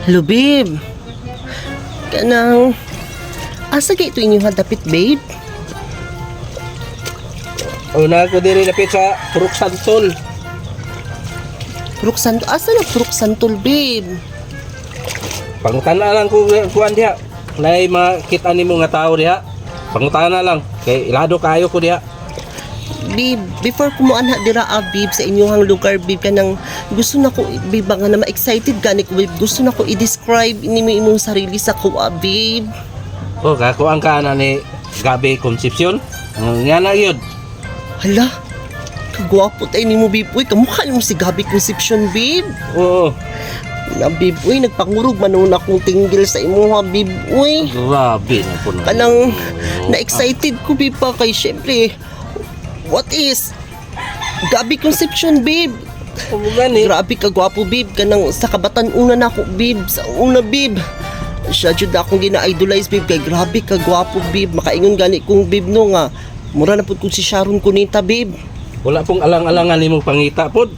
Hello, babe. Kanang asa kay ito inyong hadapit, babe? Una ko diri lapit sa Purok Santol. Purok Santol. Asa na Purok Santol, babe? Pangutana lang ko kuan diha. Nay makita nimo nga tao diha. Pangutana lang kay ilado kayo ko diha. Babe, before ko mo anha dira ah, babe, sa inyong lugar, babe, kanang gusto na ko, babe, ba nga na ma-excited gani ko, babe. Gusto na ko i-describe nimo imong sarili sa ko, ah, babe. Oh, kakuan ka na ni Gabi Concepcion. Nga na yun. Hala, kagwapo tayo nimo, babe. Uy, kamukha nimo si Gabi Concepcion, babe. Oo. Na, babe, uy, nagpangurog man noon akong tinggil sa imuha, babe, uy. Grabe na po. Kanang na-excited ko, babe, pa kay syempre, what is Gabi Concepcion, babe? Oo, gani. Grabe ka gwapo, babe. Kanang sa kabatan una na ako, babe. Sa una, babe. Siya jud na akong gina-idolize, babe. Kay grabe ka gwapo, babe. Makaingon gani kong babe no nga. Mura na pud kung si Sharon Cuneta, babe. Wala pong alang-alangan nimo pangita pod.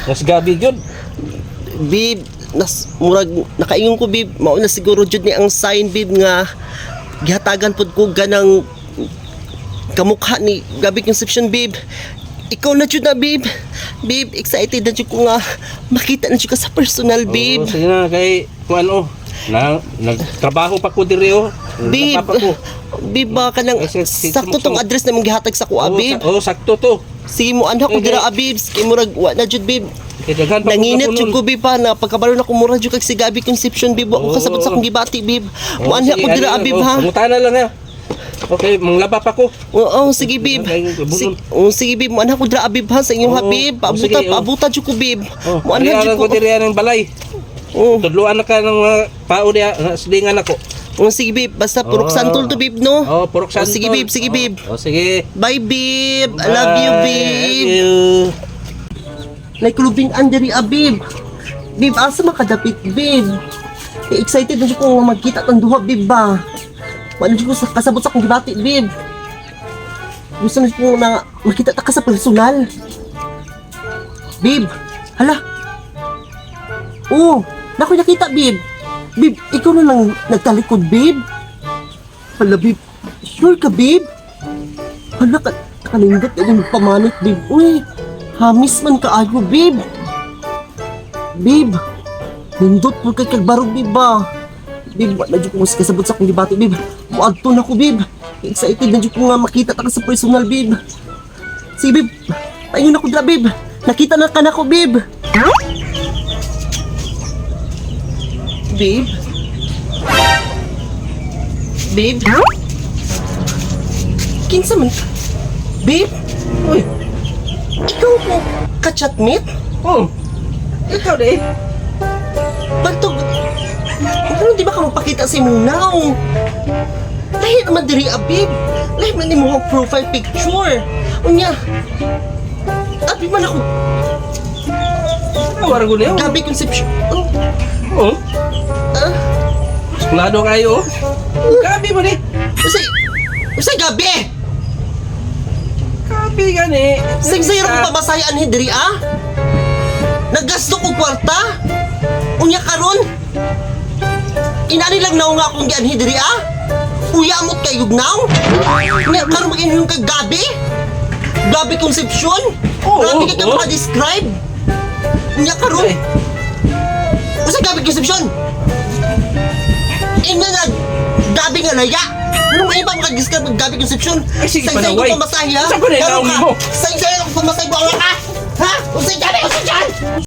Mas Gabi gyud. Babe, nas murag nakaingon ko, babe. Mao na siguro jud ni ang sign, babe, nga gihatagan pud ko ganang kamukha ni Gabi Concepcion, babe. Ikaw na jud na, babe. Babe, excited na jud ko nga makita na jud ka sa personal, babe. Oo, sige na kay kuan oh. Na nagtrabaho pa ko diri oh. Babe, Nagpa pa ko. babe, ba ka nang Ay, sige, sakto tong address na mong gihatag sa kuha, Oo, babe. oh, sakto to. Sige mo, anak ko Okay. dira, ah, babe. Kay murag wa na jud, babe. Kay daghan pa ko Nanginit jud kapunon. ko, babe, pa na pagkabalo na ko mura jud kag si Gabi Concepcion, babe. Wa ko Oo. kasabot sa akong gibati, babe. Oo, Mo anha sige, ko dira, ano ah, babe, oh, ha. Pangutana lang ha. Okay, manglaba pa ko. Oo, sige, babe. Oh, sige, babe. Mo anha ko dira, ah, babe, ha, sa inyong ha, Oo. babe. Oo, Paabuta, sige, oh. paabuta jud ko, babe. Oh, Mo anha jud ko ko. diri ng balay. Oh, Tudluan na ka ng mga pao diha, nga silingan ako. oh, sige, babe. Basta Purok Oo. Santol to, babe, no? Oh, Purok Oh, Santol. sige, babe. Sige, Oh, babe. Oh, sige. Bye, babe. I love you, Bye. babe. Love you. Nagkulubing andiri, ah, babe. Babe, asa makadapit, babe? Eh, excited na siya kung magkita tang duha, babe ba? Wala siya ko sa kasabot sa akong gibati, babe. Gusto na siya kung na makita ta ka sa personal. Babe, hala. Oo, naku nakita, babe. Babe, ikaw na lang nagtalikod, babe. Hala, babe. Sure ka, babe? Hala, ka, kanindot na yung pamanit, babe. Uy, hamis man kaayo, babe. Babe, nindot po kay kagbarog, babe ba? Babe, wala dyan ko kasabot sa akong gibati, babe. Muadto na ko, babe. Excited na dyan ko nga makita ta ka sa personal, babe. Sige, babe. Paingon ako dra, babe. Nakita na ka na ko, babe. Babe? Babe? Kinsa man ka? Babe? Uy, Ikaw ko ka-chatmate? oh. Ikaw di. Bantog, ano di ba ka magpakita sa imong now? Lahi naman diri, ah, babe. Lahi man nimo ang profile picture. Unya, abi man ako, Wara ko niyo. Gabi Concepcion. Oh, Oh, ah, suplado kayo. Oh. Gabi mo ni. usay, usay Gabi! Gabi gani. Sigsayro kong pabasayan ni diri, ah? Naggasto ko kwarta? Unya karon? Inani lang naw nga akong gianhi diri, ah? Uyamot kay ugnaw? Unya karon mag-inhong kay Gabi? Gabi Concepcion? Oo, Grabe ka oo. maka-describe. Unya karon? Ay, Usa Gabi Concepcion? Ina na Gabi nga laya. Ano may pa maka-describe og Gabi Concepcion? Ay, sige, Saysay ko panaway. pamasahe ha. Sa ko na Karon naong ka. nimo? Saysay ko pamasahe ko ka. Ha? Usay Gabi Concepcion?